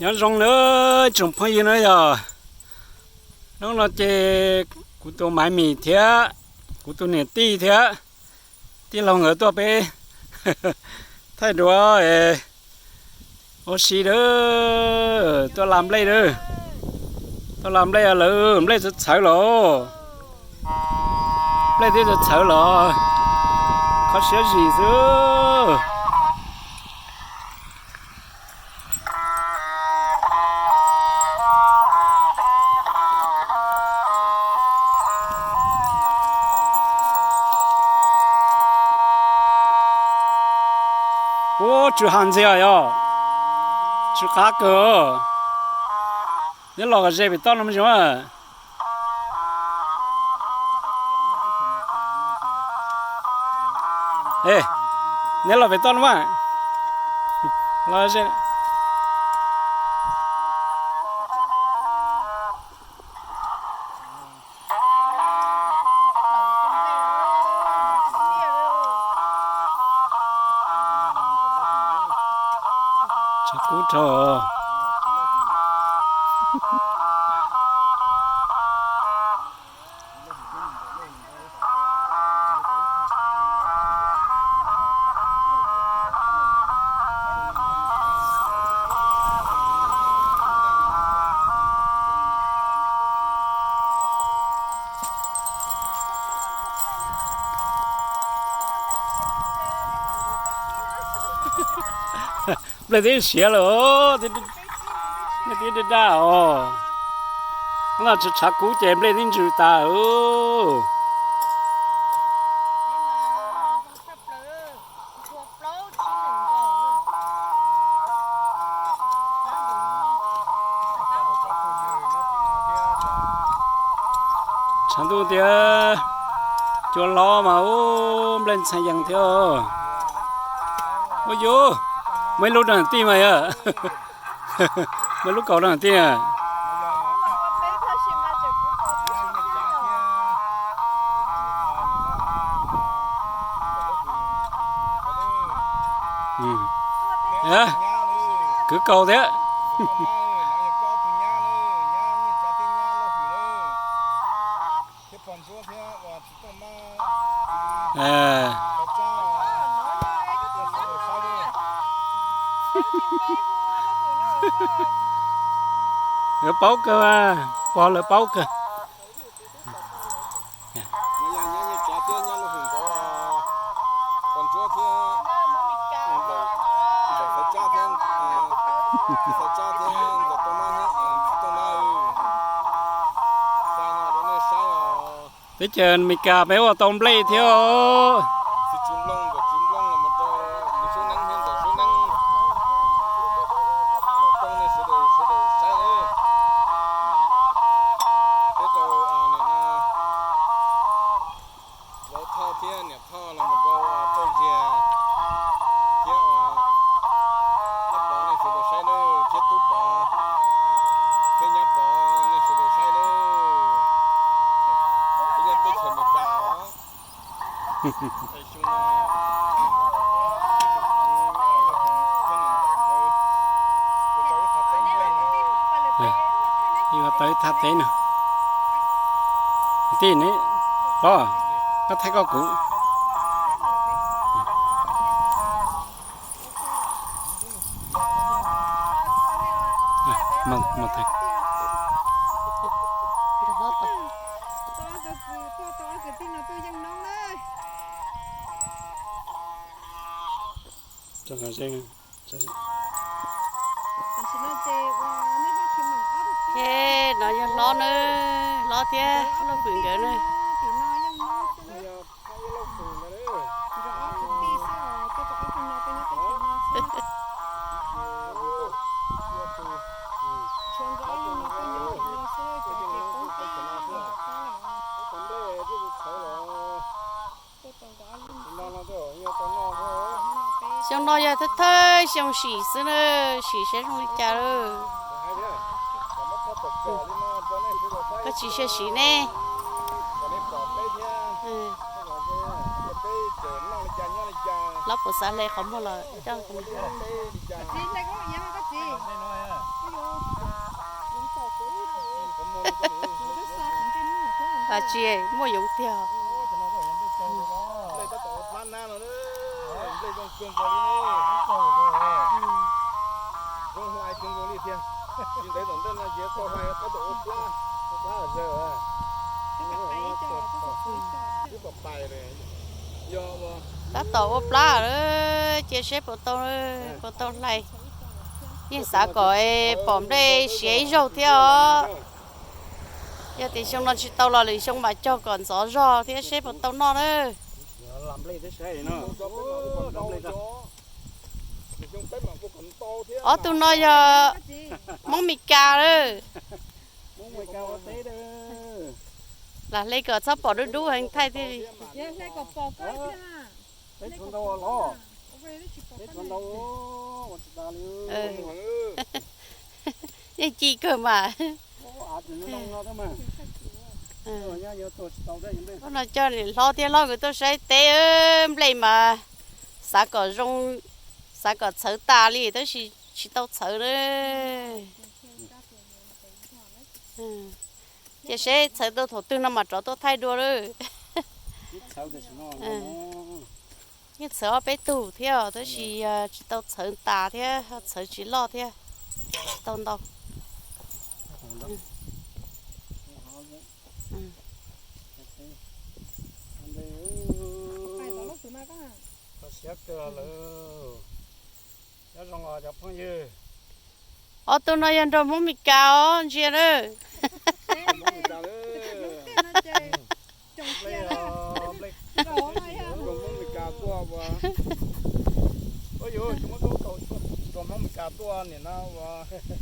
Nyob zoo nawb tsoom phooj ywg na yog. Hnub no ces kuv tus Maiv Mis thiab kuv tus niam tij thiab tij laug nkawd tuaj peb thaij duav ua si a, tuaj la nplej a. Tuaj la nplej lawm, nplej txawv txhawv los, nplej twb txawv txhawv los, kho siab zim xwb. Ub, tsw ha ntxiag yog, tsw qab kawg. Neb los ze pem toj no mus zoo. Neb los pem toj no mas. Tshav kub rau. Nplej twb siav lawm, nplej twb daj daj os. No tshav kub ces nplej twb ntsws tas. Tshav ntuj tias cua hlob mas ub, nplej ntxhee yees thiab. Ua yus, muaj ib lub rau tij mas yog, muaj lub kaus rau tij. Kwv kaus thiab. Lawv paub kawg, pog lawv paub kawg. Teb chaws Amelikas peb ua tau nplej thiab. Vauv Thoj thiab niam Thoj los mus rau Txauj Ziag thiab Nab Pov nej sawv daws saib nawb, thiab Tub Pov thiab Nyab Pov nej sawv daws saib nawb. Peb nyob teb chaws Amelikas os. Yuav tau ib thaj teb no. Tij ne, pog, koj thaij koj kuv. Ces no yog hlob na, hlob thiab Lauj Fwm nkawd na. Xyoo no yog thawj thawj xyoo sim xwb na, sim saib zoo li cas lawm. Koj tsis xyaw sim ne? Hlob puas xav hle qhov muag los coj. Tsis muaj yoov tiag. Tab tom ua plab lawm, cia seb puas tau, puas tau hlais. Yeej xav kom pom nplej siav ib zaug thiab os. Yog tias xyoo no tsis tau los lwm xyoo mam cog kom ntxov zog thiab seb puas tau noj na. Ob tug no yog Hmoob Mes Kas lawm. Lam hle kom txhob pom dub dub heev thaij thiaj li. Yeej ci kawg mas. Ub, no coj niam hlob thiab hlob nkawd tuaj saib teb, nplej mas xav kom zoo, xav kom txhawv tas li tab sis tsis tau txhawv na. Cia seb txhawv tau thaum twg no mam rov tuaj thaij dua lawm. Yeej txhawv ob peb tug thiab tab sis tsis tau txhawv tas thiab txhawv tsis loj thiab, tsis tau ntau. Siab kawg lawm. Nyob zoo os cov phooj ywg. Ob tug no yog nraug Hmoob Mes Kas os, ntsia na.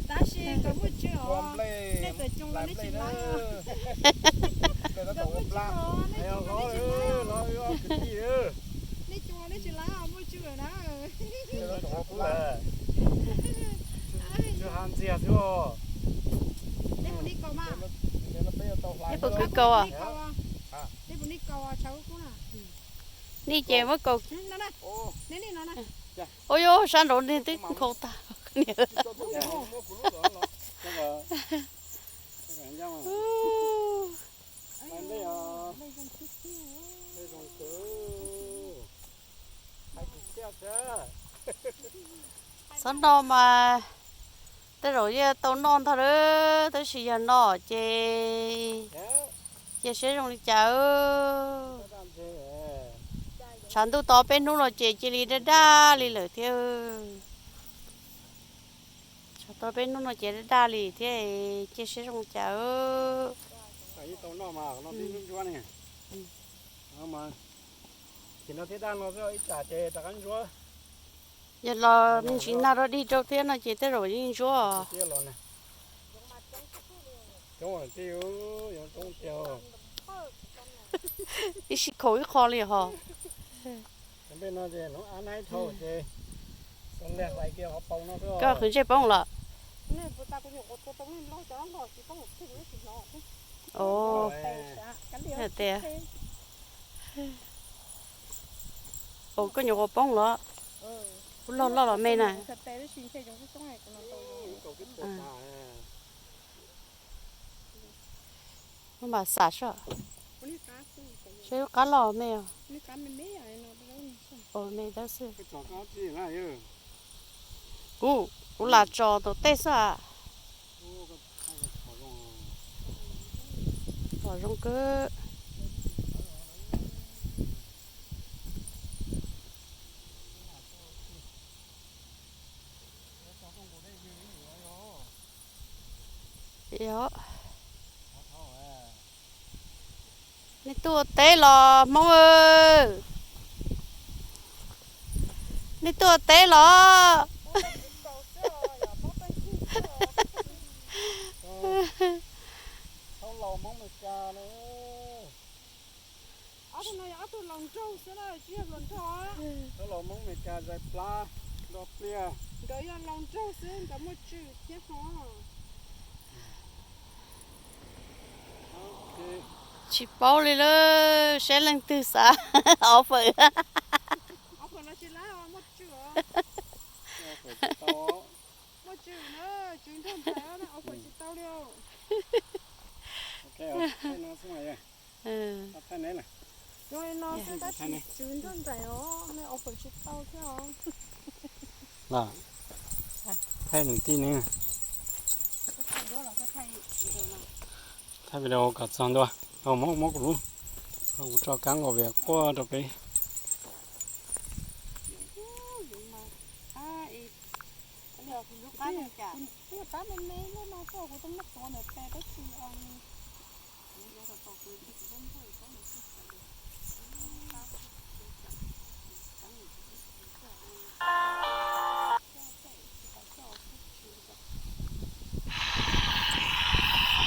Tab sis kom muaj tswv os, nej tawm coos los nej tsis laiv. Nej coos los nej tsis laiv, nej coos los nej tsis laiv, muaj tswv na. Ntxiag xwb. Nej puas kwv kaus? Nej puas kwv kaus? Nej ces muab kaus. Ua yuav sab nraud twb nkhaus tag. Txhob no mas tej zaum yeej tau noj ntag lawm, tab sis yog no ces cia seb zoo li cas. Tshav ntuj tau peb hnub no ces cia li daj daj li lawm thiab. Tshav tau peb hnub no ces daj daj li thiab, cia seb zoo li cas. Yog los me ntsis nag rau dig rau thiab no ces tej zaum yeej ntsuab. Ib sij khaus ib qho li hos. Koj qhwv ntsej poob los? Tias, ua koj nyuam qhuav poob los? Ub, loj loj los me na. Muab npam xam soj. Saib lub qab loj me os. Ua me dawb xwb. Kuv, kuv lam tso tau tej xwb. Pom zoo kawg. Nej tuaj ua teb los Hmoob? Nej tuaj ua teb los? Ob tug no yog ob tug laus nraug xwb na, tsis yog hluas nraug. Ob laus Hmoob Amelikas zais plab nrog pliaj. Nkawd yog laus nraug xwb, nkawd muaj tswv thiab hov. Tsis paub li lawm, saib leej twg xav offer. Muaj tswv na, tswv nrog nplawm offer tsis tau li. Zoo li no xwb tab sis tswv nruab nraim os, me os pawm tsis tau thiab os. Los, thaij nws tij ne. Thaij video kom txog ntua, muab muab kuv lub, kuv tso kab nkaus vias quaj rau peb.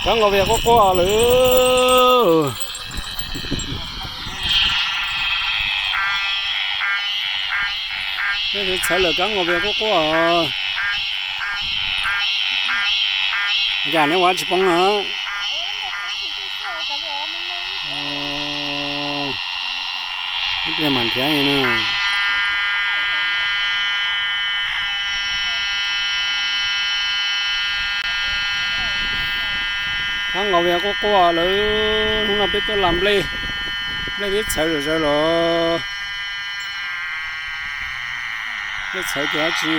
Kab nkaus vias quaj quaj lawm. Txhawv lawm, kab nkaus vias quaj quaj. Cas neb ua tsis poob na? Ib pliag mam nrhiav na. Kab nkaus vias quaj quaj lawm, hnub no peb tuaj las nplej, nplej twb txhawv zom zaws los. Nplej txhawv ces dab tsi.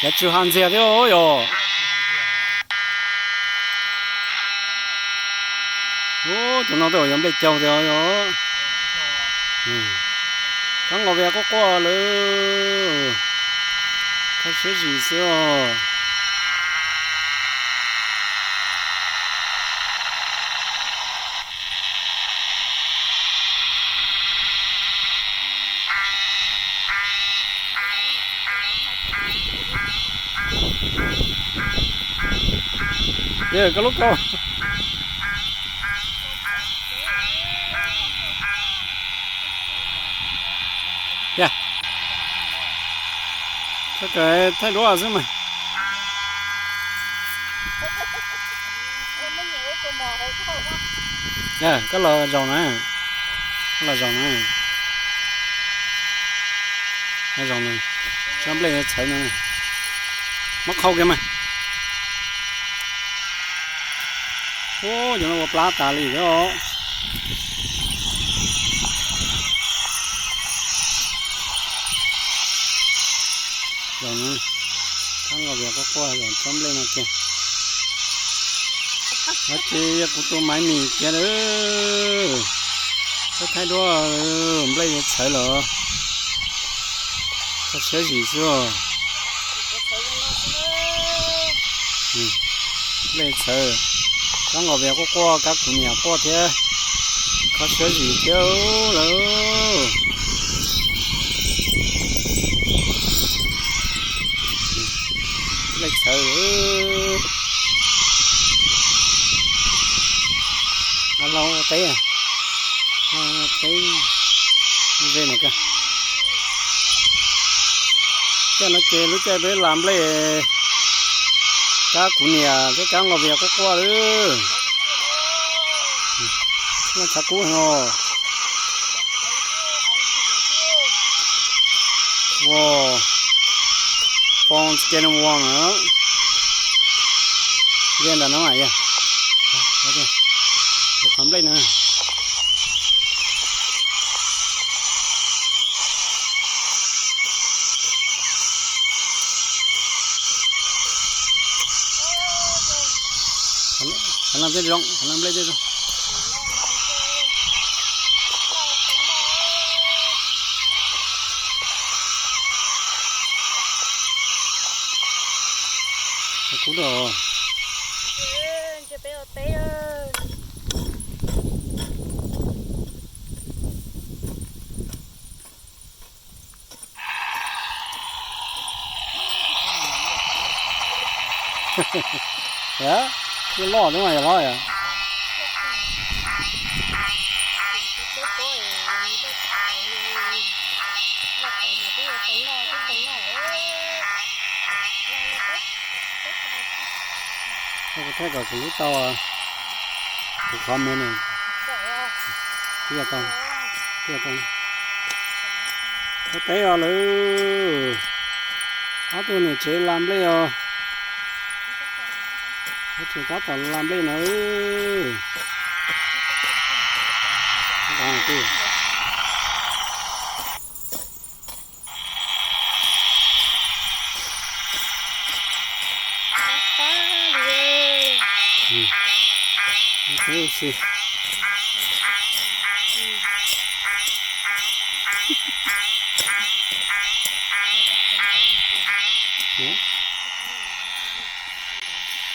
Cov tsw ha ntxiag thiab yog. Ub, tus no twb yog nplej caug tiag yog. Kab nkaus vias quaj quaj lawm. Kho siab zim xwb os. Koj lub kaub. Thaij duab xwb mas. Koj los zaum na, koj los zaum na. Zaum na, tsob nplej txhawv no, muab qhau kiag mas. Ub, cov no ua plab tas li thiab os. Zaum na, kab nkaus vias quaj quaj zaum tsob nplej no kiag. Ab, ces yog kuv tus maiv mis kiag lawm. Koj thaij duab, nplej yuav txhawv lawm. Kho siab zim xwb os. Nplej txhawv, kab nkaus vias quaj quaj, kab kuv niam quaj thiab. Kho siab zim thiab lawm. Nplej txhawv. Los teb, teb ze no koj. Caij no ces lub caij peb las nplej, kab kuv niam thiab kab nkaus vias quaj quaj lawm. Loj tshav kub heev os. Ua, phoos ke no ua na. Ye nram no yog qhov nplej na. Qhov no tej zoo, qhov no nplej tej zoo. Kub dog. Loj loj xwb mas yog hlob yom. Thiab kom kuv lub tau, kuv qhov me no. Thiaj tau, thiaj tau. Qhov teb os lawm. Ob tug niam tsev la nplej os. Ob tug tab tom la nplej na.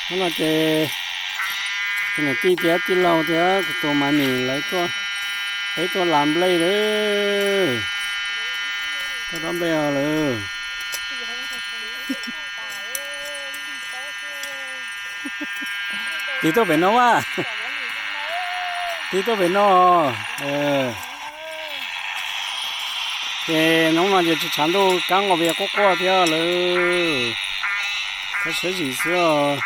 Hnub no ces tus niam tij thiab tij laug thiab kuv tus maiv mis lawv tuaj, peb tuaj la nplej lawm. Tuaj dob nplej os lawm. Tig tuaj pem no mas. Tig tuaj pem no. Ces hnub no ces tsis tshav ntuj, kab nqos vias quaj quaj thiab lawm. Khav siab zim xwb os.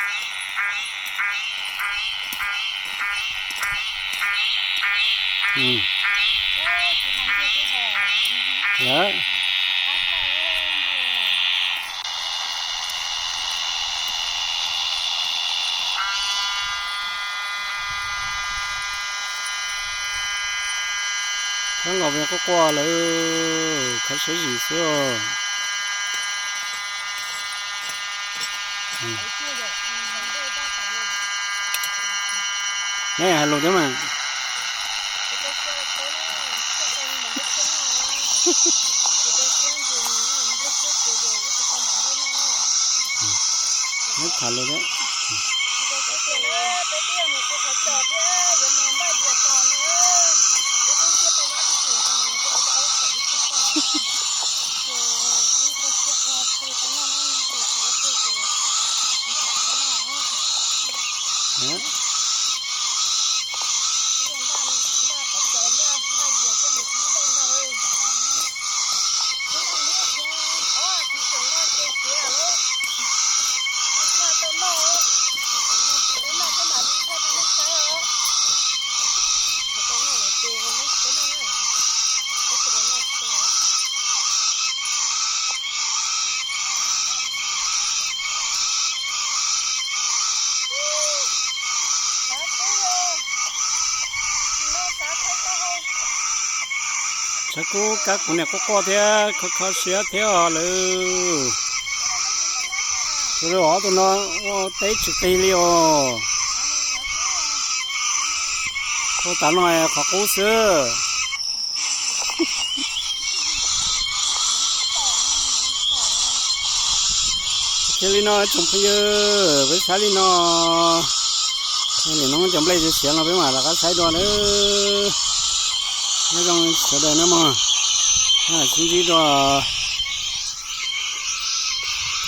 Kab nqos vias quaj quaj lawm, khav siab zim xwb os. Neb hais lus thiab mas. Neb tham lus thiab. Tshav kub kab kuv niam quaj quaj thiab kho kho siab thiab os lawm. Tus ob tug no ua teb tsis qig li os. Ua tav no qhov qub xwb. Ces li no tsoom phooj ywg, peb saib li no, nim no cov nplej siav no peb mam rov qab saib dua nawb. Nyob zoo sawv daws nawb mog, sib ntsib dua.